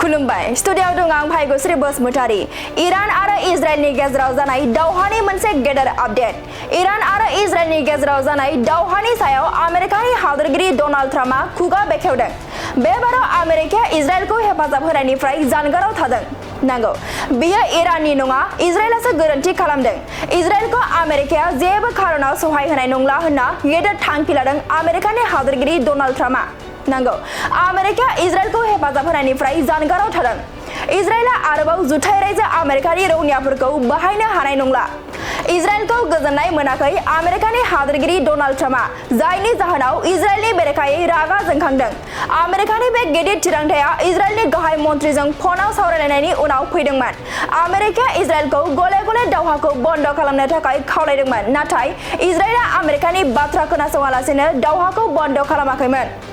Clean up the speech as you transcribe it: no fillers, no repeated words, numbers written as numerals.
खुलुमबाय स्टुडियाव दं आं भाग्यश्री बसुमतारी। इरान आरो इजराइलनि गेजेराव जानाय दावहानि मोनसे गेदेर आपडेट। इरान आरो इजराइलनि गेजेराव जानाय दावहानि सायाव आमेरिकानि हादोरगिरि डनाल्ड ट्राम्पआ खुगा बेखेवदों। बे बाराव आमेरिकाया इजराइलखौ हेफाजाब होनायनिफ्राय जानगाराव थादों। नंगौ, बेयो इराननि नङा, इजराइलासो गोरोन्थि खालामदों। इजराइलखौ आमेरिकाया जेबो खारनाव सहाय होनाय नंला होनना गेदेर थांखि लादों आमेरिकानि हादोरगिरि डनाल्ड ट्राम्पआ। नंगौ, आमेरिकाया इजराइलखौ हेफाजाब होनायनिफ्राय जानगाराव थादों। इजराइला आरोबाव जुथाइ रायजो आमेरिकानि रौनियाफोरखौ बाहायनो हानाय नंला। इजराइलखौ गोजोननाय मोनाखै आमेरिकानि हादोरगिरि डनाल्ड ट्राम्पआ, जायनि जाहोनाव इजराइलनि बेरेखायै रागा जोंखांदों। आमेरिकानि बे गिदिर थिरांथाया इजराइलनि गाहाय मन्थ्रिजों फनाव सावरायलायनायनि उनाव फैदोंमोन। आमेरिकाया इजराइलखौ गले-गले दावहाखौ बन्द खालामनो थाखाय खावलायदोंमोन, नाथाय इजराइला आमेरिकानि बाथ्रा खोनासङालासेनो दावहाखौ बन्द खालामाखैमोन।